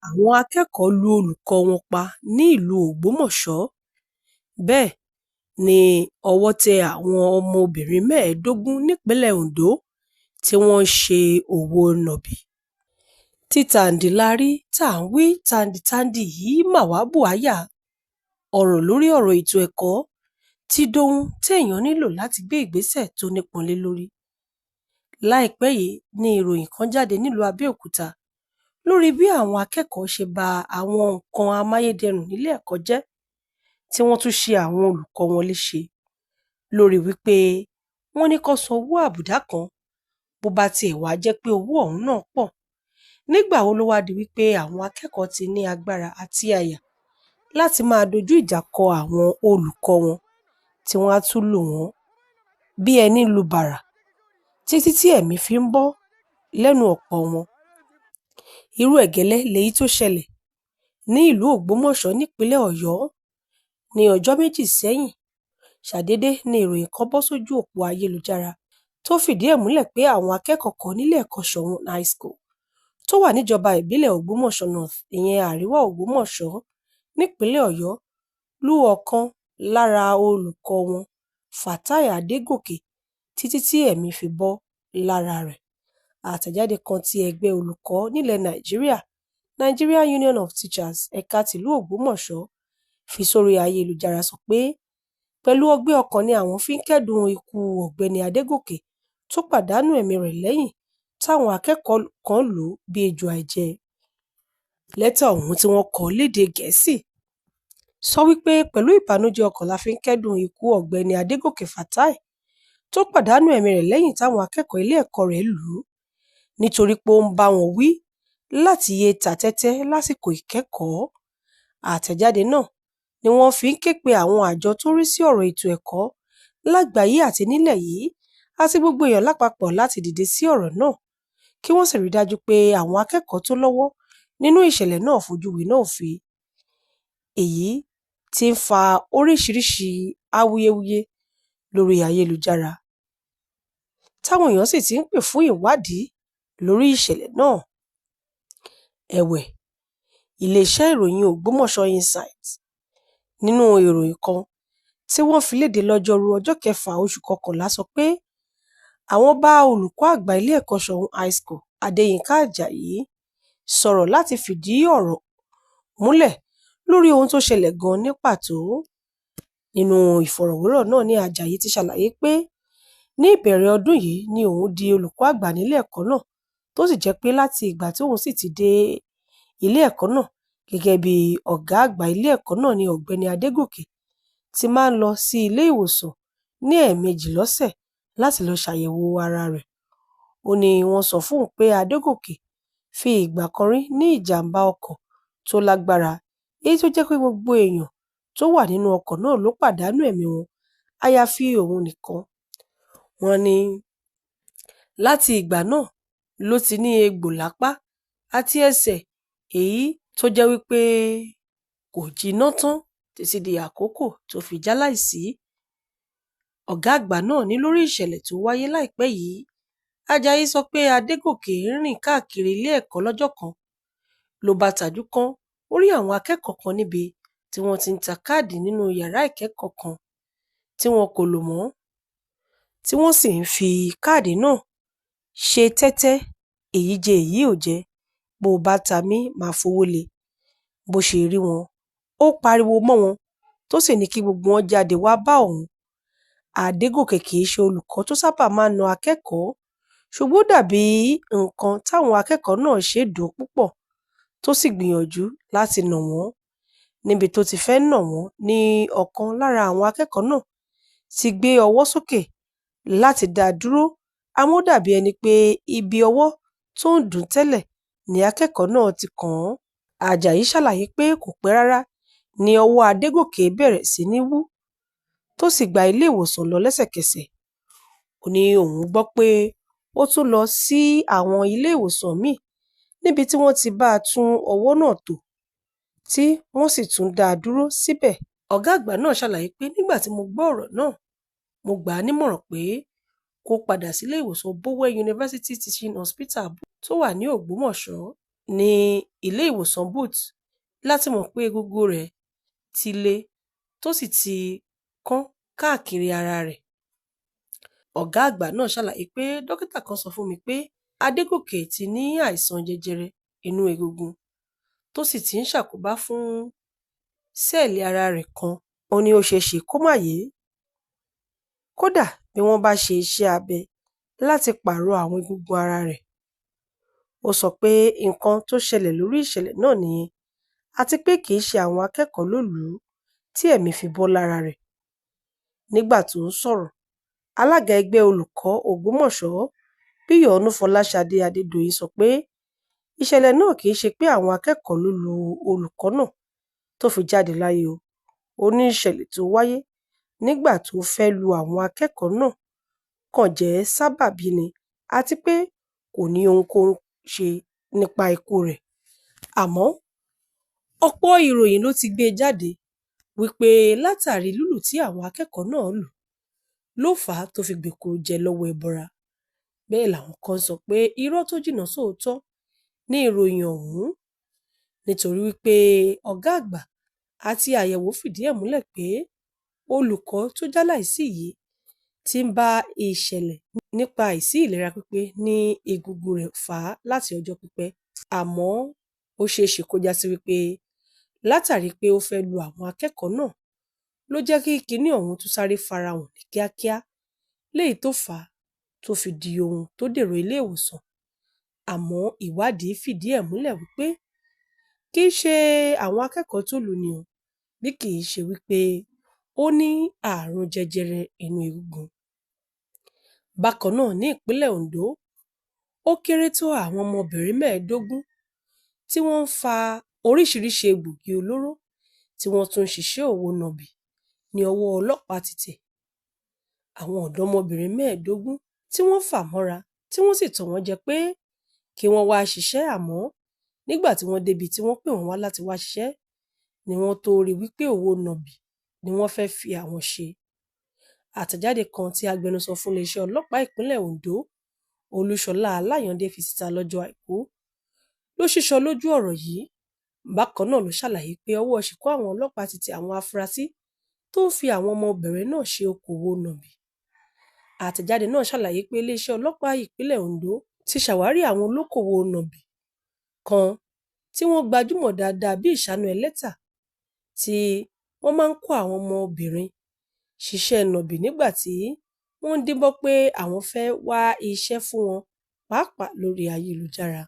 Àwọn akẹ́kọ̀ọ́ lu olùkọ́ wọn pa nílùú Ògbómọ̀ṣọ́. Bẹ́ẹ̀ ni owó tẹ àwọn ọmọbìnrin 15 nípìnlẹ̀ Ondo tí wọ́n ń ṣe òwò nàbì. Tí tàǹdì la rí tá à ń wí tàǹdìtàǹdì yìí mà wàá bùáyà. Ọ̀rọ̀ lórí ọ̀rọ̀ ètò ẹ̀kọ́ ti dohun téèyàn nílò láti gbé ìgbésẹ̀ tó nípọn lé lórí. Láìpẹ́ yìí ni ìròyìn kan jáde nílùú Abẹ́òkúta lórí bí àwọn akẹ́kọ̀ọ́ ṣe ba àwọn nǹkan amáyédẹrùn nílé ẹ̀kọ́ jẹ́ tí wọ́n tún ṣe àwọn olùkọ́ wọn léṣe lórí wípé wọ́n ní kó san owó àbùdá kan, bó bá tiẹ̀ wáá jẹ́ pé owó ọ̀hún náà pọ̀. Nígbà wo ló wáá di wípé àwọn akẹ́kọ̀ọ́ ti ní agbára àti àyà láti máa dojú ìjà kọ àwọn olùkọ́ wọn tí wọ́n á tún lù wọ́n bí ẹni lu bàrà títí tí ẹ̀mí fi ń bọ́ lẹ́nu ọ̀pọ̀ wọn? Irú ẹ̀ gẹ́lẹ́ lèyí tó ṣẹlẹ̀ ní ìlú Ògbómọ̀ṣọ́ nípìnlẹ̀ Ọ̀yọ́ ní ọjọ́ méjì sẹ́yìn. Ṣàdédé ni ìròyìn kan bọ́ sójú òpó ayélujára tó fìdí ẹ̀ múlẹ̀ pé àwọn akẹ́kọ̀ọ́ kan nílé ẹ̀kọ́ Sóun High School tó wà níjọba ìbílẹ̀ Ògbómọ̀ṣọ́ North, ìyẹn àríwá Ògbómọ̀ṣọ́ nípìnlẹ̀ Ọ̀yọ́, lu ọ̀kan lára olùkọ́ wọn, Fatai Adégòkè, títí tí ẹ̀mí fi bọ́ lára rẹ̀. Àtẹ̀jáde kan tí ẹgbẹ́ olùkọ́ nílẹ̀ Nàìjíríà, Nigerian Union of Teachers, ẹ̀ka tìlú Ògbómọ̀ṣọ́ fi sórí ayélujára sọ pé pẹ̀lú ọgbẹ́ ọkàn ni àwọn fi ń kẹ́dùn ikú Ọ̀gbẹ́ni Adégòkè tó pàdánù ẹ̀mí rẹ̀ lẹ́yìn táwọn akẹ́kọ̀ọ́ kan lù ú bíi ejò àìjẹ́. Lẹ́tà ọ̀hún tí wọ́n kọ lédè Gẹ̀ẹ́sì sọ wípé pẹ̀lú ìbànújẹ́ ọkàn la fi ń kẹ́dùn ikú Ọ̀gbẹ́ni Adégòkè Fatai tó pàdánù ẹ̀mí rẹ̀ lẹ́yìn táwọn akẹ́kọ̀ọ́ ilé ẹ̀kọ́ rẹ̀ lù ú nítorí pé ó ń bá wọn wí láti yéé ta tẹ́tẹ́ lásìkò ìkẹ́kọ̀ọ́. Àtẹ̀jáde náà ni wọ́n fi ń ké pe àwọn àjọ tó ń rí sí ọ̀rọ̀ ètò ẹ̀kọ́ lágbàáyé àti nílẹ̀ yìí àti gbogbo èèyàn lápapọ̀ láti dìde sí ọ̀rọ̀ náà kí wọ́n sì rí i dájú pé àwọn akẹ́kọ̀ọ́ tó lọ́wọ́ nínú ìṣẹ̀lẹ̀ náà fojú winá òfin. Èyí tí ń fa oríṣiríṣiì awuyewuye lórí ayélujára táwọn èèyàn sì ti ń pè fún ìwádìí lórí ìṣẹ̀lẹ̀ náà. Ẹ̀wẹ̀, iléeṣẹ́ ìròyìn Ògbómọ̀ṣọ́ Insight nínú ìròyìn kan tí wọ́n fi lédè lọ́jọ́rùú ọjọ́ kẹfà oṣù kọkànlá sọ pé àwọn bá olùkọ́ àgbà ilé ẹ̀kọ́ Sóun High School, Adéyinka Ajayi, sọ̀rọ̀ láti fìdí ọ̀rọ̀ múlẹ̀ lórí ohun tó ṣẹlẹ̀ gan-an ní pàtó. Nínú ìfọ̀rọ̀wérọ̀ náà ni Ajayi ti ṣàlàyé pé ní ìbẹ̀rẹ̀ ọdún yìí ni òun di olùkọ́ àgbà nílé ẹ̀kọ́ náà, tó sì jẹ́ pé láti ìgbà tí òun sì ti dé ilé ẹ̀kọ́ náà gẹ́gẹ́ bíi ọ̀gá àgbà ilé ẹ̀kọ́ náà ni Ọ̀gbẹ́ni Adégòkè ti máa ń lọ sí ilé ìwòsàn ní ẹ̀ẹ̀mejì lọ́sẹ̀ láti lọ́ọ́ ṣàyẹ̀wò ara rẹ̀. Ó ní wọ́n sọ fóun pé Adégòkè fi ìgbà kan rí ní ìjàm̀bá ọkọ̀ tó lágbára èyí tó jẹ́ pé gbogbo èèyàn tó wà nínú ọkọ̀ náà ló pàdánù ẹ̀mí wọn àyàfi òun nìkan. Wọ́n ní láti ìgbà náà ló ti ní egbò lápá àti ẹsẹ̀ èyí tó jẹ́ wípé kò jinná tán títí di àkókò tó fi jálàìsí. Ọ̀gá àgbà náà ní lórí ìṣẹ̀lẹ̀ tó wáyé láìpẹ́ yìí, Ajayi sọ pé Adégòkè ń rìn káàkiri ilé ẹ̀kọ́ lọ́jọ́ kan ló bá tajú kán, ó rí àwọn akẹ́kọ̀ọ́ kan níbi tí wọ́n ti ń ta káàdì nínú yàrá ìkẹ́kọ̀ọ́ kan tí wọn kò lò mọ́, tí wọ́n sì ń fi káàdì náà ṣe tẹ́tẹ́ èyí jẹ èyí ò jẹ́, bó o bá ta mí má fowó lé e. Bó ṣe rí wọn, ó pariwo mọ́ wọn tó sì ní kí gbogbo wọn jáde wàá bá òun. Adégòkè kì í ṣe olùkọ́ tó sábà máa ń na akẹ́kọ̀ọ́, ṣùgbọ́n ó dà bíi nǹkan táwọn akẹ́kọ̀ọ́ náà ṣe dùn ún púpọ̀ tó sì gbìyànjú láti nà wọ́n. Níbi tó ti fẹ́ẹ́ nà wọ́n ní ọ̀kan lára àwọn akẹ́kọ̀ọ́ náà ti gbé ọwọ́ sókè láti dá a dúró, àmọ́ ó dà bíi ẹni pé ibi ọwọ́ tó ń dùn ún tẹ́lẹ̀ ni akẹ́kọ̀ọ́ náà ti kàn án. Ajayi ṣàlàyé pé kò pẹ́ rárá ní ọwọ́ Adégòkè bẹ̀rẹ̀ sí í wú tó sì gba iléèwòsàn lọ lẹ́sẹ̀kẹsẹ̀. Ó ní òun gbọ́ pé ó tún lọ sí àwọn iléèwòsàn mí-ín níbi tí wọ́n ti bá a tún ọwọ́ náà tò tí wọ́n sì tún dá a dúró síbẹ̀. Ọ̀gá àgbà náà ṣàlàyé pé nígbà tí mo gbọ́ ọ̀rọ̀ náà, mo gbà á nímọ̀ràn pé kó padà sílé ìwòsàn Bowen University Teaching Hospital tó wà ní Ògbómọ̀ṣọ́. Ní ilé ìwòsàn Boots láti mọ̀ pé egungun rẹ̀ ti le tó sì ti kán káàkiri ara rẹ̀. Ọ̀gá àgbà náà ṣàlàyé pé dókítà kan sọ fún mi pé Adégòkè ti ní àìsàn jẹjẹrẹ inú egungun tó sì ti ń ṣàkóbá fún sẹ́ẹ̀lì ara rẹ̀ kan. Ó ní ó ṣeé ṣe kó má yè é, kódà bí wọ́n bá ṣe iṣẹ́ abẹ láti pààrọ̀ àwọn egungun ara rẹ̀. Ó sọ pé nǹkan tó ṣẹlẹ̀ lórí ìṣẹ̀lẹ̀ náà nìyẹn àti pé kì í ṣe àwọn akẹ́kọ̀ọ́ ló lù ú tí ẹ̀mí fi bọ́ lára rẹ̀. Nígbà tó ń sọ̀rọ̀, alága ẹgbẹ́ olùkọ́ Ògbómọ̀ṣọ́ Bíyọ̀nú Fọláṣadé Adédọ̀yìn sọ pé ìṣẹ̀lẹ̀ náà kì í ṣe pé àwọn akẹ́kọ̀ọ́ ló lu olùkọ́ náà tó fi jáde láyé o. Ó ní ìṣẹ̀lẹ̀ tó wáyé nígbà tó fẹ́ lu àwọn akẹ́kọ̀ọ́ náà kàn jẹ́ sábàbí ni àti pé kò ní ohunkóhun ṣe nípa ikú rẹ̀. Àmọ́ ọ̀pọ̀ ìròyìn ló ti gbé jáde wípé látàrí lílù tí àwọn akẹ́kọ̀ọ́ náà lù ú ló fà á tó fi gbèkúrú jẹ lọ́wọ́ ẹbọra. Bẹ́ẹ̀ làwọn kan sọ pé irọ́ tó jìnnà sóòótọ́ ni ìròyìn ọ̀hún nítorí wípé ọ̀gá àgbà àti àyẹ̀wò fìdí ẹ̀ múlẹ̀ pé olùkọ́ tó jálàìsí yìí ti ń bá ìṣẹ̀lẹ̀ nípa àìsí ìlera pípé ní egungun rẹ̀ fà á láti ọjọ́ pípẹ́. Àmọ́ ó ṣeé ṣe kó jásí wípé látàrí pé ó fẹ́ lu àwọn akẹ́kọ̀ọ́ náà ló jẹ́ kí kinní ọ̀hún tún sáré farahàn ní kíákíá léyìí tó fà á tó fi di ohun tó dèrò ilé ìwòsàn. Àmọ́ ìwádìí fìdí ẹ̀ múlẹ̀ wípé kì í ṣe àwọn akẹ́kọ̀ọ́ tó lù ú ni o, bí kì í ṣe wípé ó ní ààrùn jẹjẹrẹ inú egungun. Bákan náà ní ìpínlẹ̀ Ondo, ó kéré tó àwọn ọmọbìnrin 15 tí wọ́n ń fa oríṣiríṣi egbòogi olóró tí wọ́n tún ń ṣiṣẹ́ òwò nàbì ní ọwọ́ ọlọ́pàá ti tẹ̀. Àwọn ọ̀dọ́mọbìnrin 15 tí wọ́n fà mọ́ra tí wọ́n sì tàn wọ́n jẹ pé kí wọ́n wáá ṣiṣẹ́ àmọ́ nígbà tí wọ́n débi tí wọ́n pè wọ́n wá láti wáá ṣiṣẹ́ ni wọ́n tóó rí wípé òwò nàbì ni wọ́n fẹ́ẹ́ fi àwọn ṣe. Àtẹ̀jáde kan tí agbẹnusọ fún iléeṣẹ́ ọlọ́pàá ìpínlẹ̀ Ondo Olúṣọlá Aláyàndé fi síta lọ́jọ́ Àìkú ló sísọ lójú ọ̀rọ̀ yìí. Bákan náà ló ṣàlàyé pé ọwọ́ ṣìkún àwọn ọlọ́pàá ti tẹ àwọn afurasí tó ń fi àwọn ọmọbìnrin náà ṣe okòòwò nàbì. Àtẹ̀jáde náà ṣàlàyé pé iléeṣẹ́ ọlọ́pàá ìpínlẹ̀ Ondo ti ṣàwárí àwọn olókoòwò nàbì kan tí wọ́n gbajúmọ̀ dáadáa bíi ìṣáná ẹlẹ́ta tí wọ́n máa ń kó àwọn ọmọbìnrin ṣiṣẹ́ nàbì nígbà tí wọ́n ń díbọ́n pé àwọn fẹ́ẹ́ wá iṣẹ́ fún wọn pàápàá lórí ayélujára.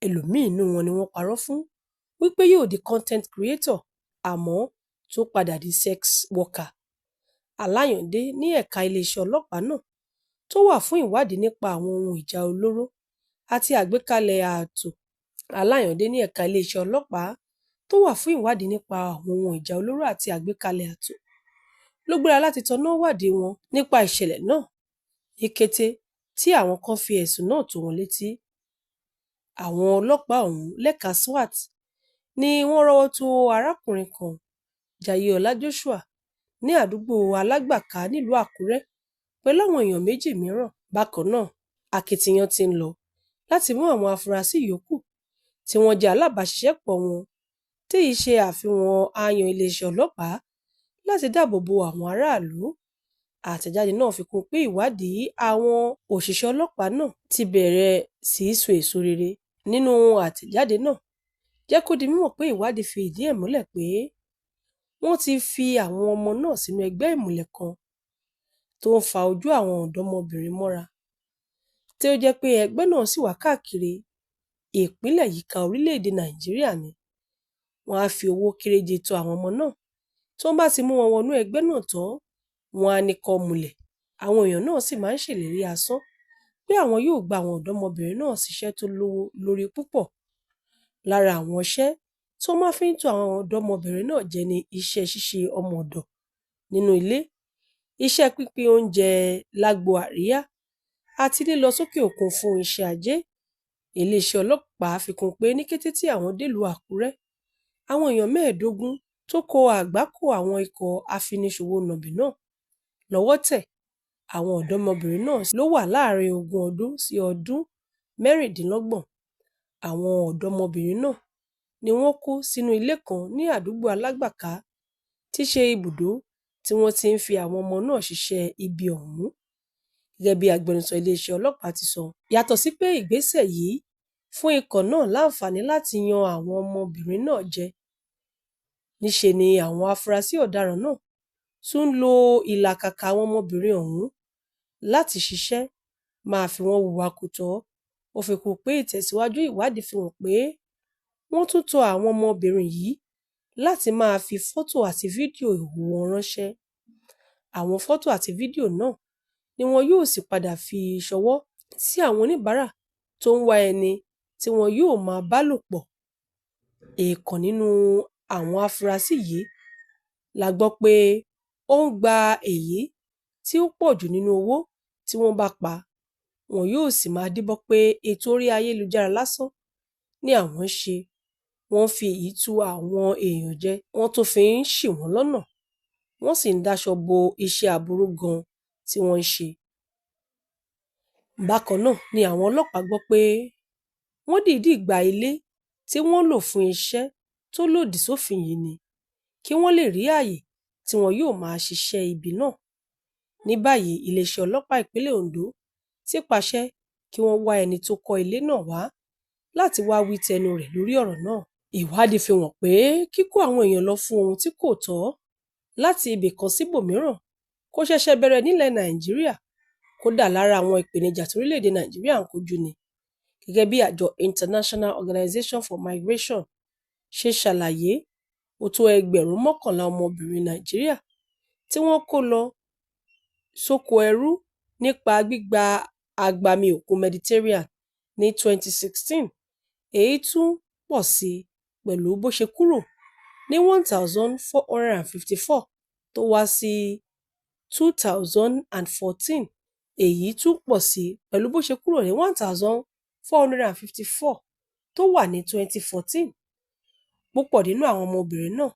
Ẹlòmíín nínú wọn ni wọ́n parọ́ fún wípé yóò di content creator àmọ́ tó padà di sex worker. Aláyàndé ní ẹ̀ka iléeṣẹ́ ọlọ́pàá náà tó wà fún ìwádìí nípa àwọn ohun ìjà olóró àti àgbékalẹ̀ ààtò. Aláyàndé ní ẹ̀ka iléeṣẹ́ ọlọ́pàá tó wà fún ìwádìí nípa àwọn ohun ìjà olóró àti àgbékalẹ̀ ààtò ló gbéra láti tanná wádìí wọn nípa ìṣẹ̀lẹ̀ náà ní kété tí àwọn kan fi ẹ̀sùn náà tó wọn létí. Àwọn ọlọ́pàá ọ̀hún lẹ́ka SWAT ni wọ́n rọ́wọ́ tó arákùnrin kan, Jaiyeọlá Joshua, ní àdúgbò Alágbàká nílùú Àkúrẹ́ pẹ̀lú àwọn èèyàn méjì mìíràn. Bákan náà, akitiyan tí ń lọ láti mú àwọn afurasí yòókù tí wọ́n jẹ́ alábàáṣiṣẹ́pọ̀ wọn téyí ṣe àfihàn aáyan iléeṣẹ́ ọlọ́pàá láti dáàbò bo àwọn aráàlú. Àtẹ̀jáde náà fi kún un pé ìwádìí àwọn òṣìṣẹ́ ọlọ́pàá náà ti bẹ̀rẹ̀ sí í so èso rere. Nínú àtẹ̀jáde náà jẹ́ kó di mímọ̀ pé ìwádìí fi ìdí ẹ̀ múlẹ̀ pé wọ́n ti fi àwọn ọmọ náà sínú ẹgbẹ́ ìmùlẹ̀ kan tó ń fa ojú àwọn ọ̀dọ́mọbìnrin mọ́ra tí ó jẹ́ pé ẹgbẹ́ náà sì wà káàkiri ìpínlẹ̀ yíká orílẹ̀-èdè Nàìjíríà ni. Wọ́n á fi owó kéréje tó àwọn ọmọ náà tí wọ́n bá ti mú wọn wọnú ẹgbẹ́ náà tán, wọ́n á ní kán múlẹ̀. Àwọn èèyàn náà sì máa ń ṣèlérí asán pé àwọn yóò gba àwọn ọ̀dọ́mọbìnrin náà síṣẹ́ tó lówó lórí púpọ̀. Lára àwọn iṣẹ́ tí wọ́n máa fi ń tan àwọn ọ̀dọ́mọbìnrin náà jẹ ní iṣẹ́ ṣíṣe ọmọ-ọ̀dọ̀ nínú ilé, iṣẹ́ pínpín oúnjẹ lágbo àríyá àti lílọ sókè òkun fún iṣẹ́ ajé. Iléeṣẹ́ ọlọ́pàá fi kún un pé ní kété tí àwọn délùú Àkúrẹ́, àwọn èèyàn 15 tó kó àgbákò àwọn ikọ̀ afiniṣòwò nàbì náà lọ́wọ́ tẹ̀. Àwọn ọ̀dọ́mọbìnrin náà ló wà láàárín ogún ọdún sí ọdún 26. Àwọn ọ̀dọ́mọbìnrin náà ni wọ́n kó sínú ilé kan ní àdúgbò Alágbàká, tí í ṣe ibùdó tí wọ́n ti ń fi àwọn ọmọ náà ṣiṣẹ́ ibi ọ̀hún, gẹ́gẹ́ bí agbẹnusọ iléeṣẹ́ ọlọ́pàá ti sọ. Yàtọ̀ sí pé ìgbésẹ̀ yìí fún ikọ̀ náà láǹfààní láti yan àwọn ọmọbìnrin náà jẹ, níṣe ni àwọn afurasí ọ̀daràn náà tún ń lo ìlàkàkà àwọn ọmọbìnrin ọ̀hún láti ṣiṣẹ́ máa fi wọ́n hùwà kò tọ́. Ó fi kún un pé ìtẹ̀síwájú ìwádìí fi hàn pé wọ́n tún tọ àwọn ọmọbìnrin yìí láti máa fi fọ́tò àti fídíò ìhòòhò wọn ránṣẹ́. Àwọn fọ́tò àti fídíò náà ni wọn yóò sì padà fi ṣọwọ́ sí àwọn oníbàárà tó ń wá ẹni tí wọn yóò máa bá lò pọ̀. Èèkàn nínú àwọn afurasí yìí la gbọ́ pé ó ń gba èyí tí ó pọ̀ jù nínú owó tí wọ́n bá pa, wọn yóò sì máa díbọ́n pé ètò orí ayélujára lásán ni àwọn ń ṣe. Wọ́n ń fi èyí tú àwọn èèyàn jẹ, wọ́n tún fi ń ṣì wọ́n lọ́nà, wọ́n sì ń daṣọ bo iṣẹ́ aburú gan-an tí wọ́n ń ṣe. Bákan náà ni àwọn ọlọ́pàá gbọ́ pé wọ́n dìídì gba ilé tí wọ́n lò fún iṣẹ́ tó lòdì sófin yìí ni kí wọ́n lè rí ààyè tí wọn yóò máa ṣiṣẹ́ ibi náà. Ní báyìí, iléeṣẹ́ ọlọ́pàá ìpínlẹ̀ Ondo ti pàṣẹ kí wọ́n wá ẹni tó kọ́ ilé náà wá láti wáá wí tẹnu rẹ̀ lórí ọ̀rọ̀ náà. Ìwádìí fi hàn pé kíkó àwọn èèyàn lọ fún ohun tí kò tọ́ láti ibì kan síbòmíràn kò ṣẹ̀ṣẹ̀ bẹ̀rẹ̀ nílẹ̀ Nàìjíríà, kódà lára àwọn ìpèníjà tí orílẹ̀-èdè Nàìjíríà ń kojú ni. Gẹ́gẹ́ bí àjọ International Organization for Migration ṣe ṣàlàyé, ó tó ẹgbẹ̀rún 11 ọmọbìnrin Nàìjíríà tí wọ́n kó lọ sóko ẹrú nípa gbígba agbami òkun Mediterranean ní 2016, èyí tún pọ̀ sí i pẹ̀lú bó ṣe kúrò ní 1,454 tó wà ní 2014, èyí tún pọ̀ sí i pẹ̀lú bó ṣe kúrò ní 1,454 tó wà ní 2014. Púpọ̀ nínú àwọn ọmọbìnrin náà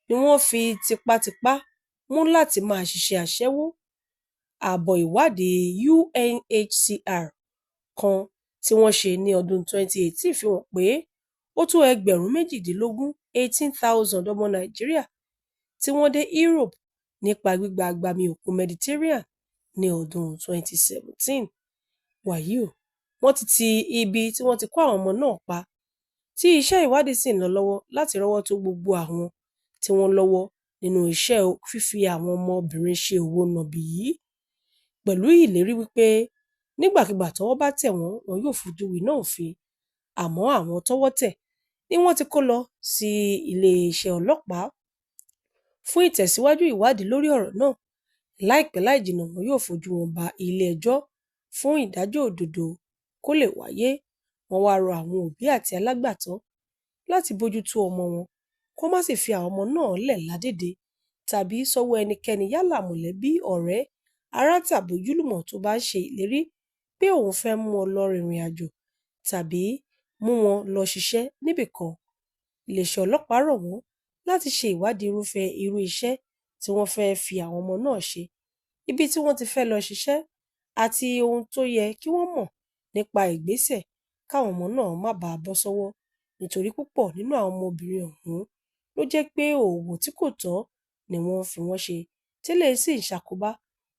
ni wọ́n fi tipátipá mú láti máa ṣiṣẹ́ aṣẹ́wó. Àbọ̀ ìwádìí UNHCR kan tí wọ́n ṣe ní ọdún 2018 fi hàn pé ó tó ẹgbẹ̀rún méjìdínlógún 18,000 ọmọ Nàìjíríà tí wọ́n dé Europe nípa gbígba agbami òkun Mediterranean ní ọdún 2017. Wàyí o, wọ́n ti ti ibi tí wọ́n ti kó àwọn ọmọ náà pa, tí iṣẹ́ ìwádìí sì ń lọ lọ́wọ́ láti rọ́wọ́ tó gbogbo àwọn tí wọ́n lọ́wọ́ nínú iṣẹ́ fífi àwọn ọmọbìnrin ṣe òwò nọ̀bì yìí, pẹ̀lú ìlérí wípé nígbàkigbà tọ́wọ́ bá tẹ̀ wọ́n, wọn yóò fojú winá òfin. Àmọ́ àwọn tọ́wọ́ tẹ̀ ni wọ́n ti kó lọ sí iléeṣẹ́ ọlọ́pàá fún ìtẹ̀síwájú ìwádìí lórí ọ̀rọ̀ náà. Láìpẹ́ láì jìnnà wọn yóò fojú wọn ba ilé-ẹjọ́ fún ìdájọ́ òdodo kó lè wáyé. Wọ́n wáá rọ àwọn òbí àti alágbàtọ́ láti bójú tó ọmọ wọn, kí wọ́n má sì fi àwọn ọmọ náà lẹ̀ ládèdè tàbí sọ́wọ́ ẹnikẹ́ni yálà mọ̀lẹ́bí, ọ̀rẹ́, ará tàbí ojúlùmọ̀ tó bá ń ṣe ìlérí pé òun fẹ́ mú wọn lọ rìnrìn-àjò tàbí mú wọn lọ ṣiṣẹ́ níbì kan. Iléeṣẹ́ ọlọ́pàá rọ̀ wọ́n láti ṣe ìwádìí irúfẹ́ irú iṣẹ́ tí wọ́n fẹ́ fi àwọn ọmọ náà ṣe, ibi tí wọ́n ti fẹ́ lọ ṣiṣẹ́ àti ohun tó yẹ kí wọ́n mọ̀ nípa ìgbésẹ̀ káwọn ọmọ náà má bàa bọ́ sọ́wọ́, nítorí púpọ̀ nínú àwọn ọmọbìnrin ọ̀hún ló jẹ́ pé òwò tí kò tọ́ ni wọ́n ń fi wọ́n ṣe, téléyìí sì ń ṣàkóbá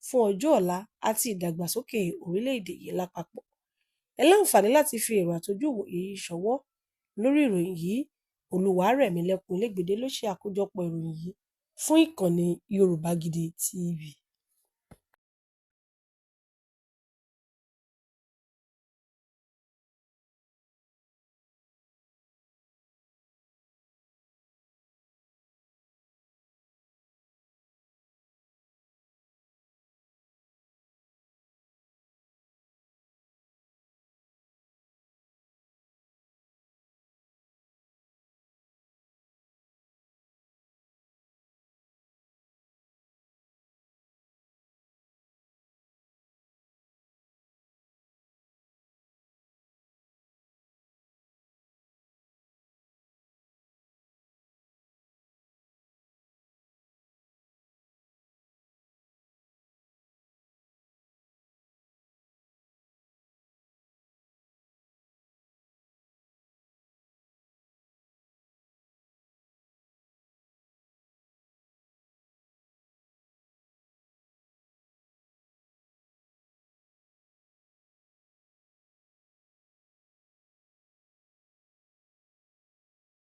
fún ọjọ́ ọ̀la àti ìdàgbàsókè orílẹ̀-èdè yìí lápapọ̀. Ẹ láǹfààní láti fi èrò àti ojú ìwòye yín ṣọwọ́ lórí ìròyìn yìí. Olúwarẹ̀mílẹ́kùn Elégbèdé ló ṣe àkójọpọ̀ ìròyìn yìí fún ìkànnì Yorùbá Gidi TV.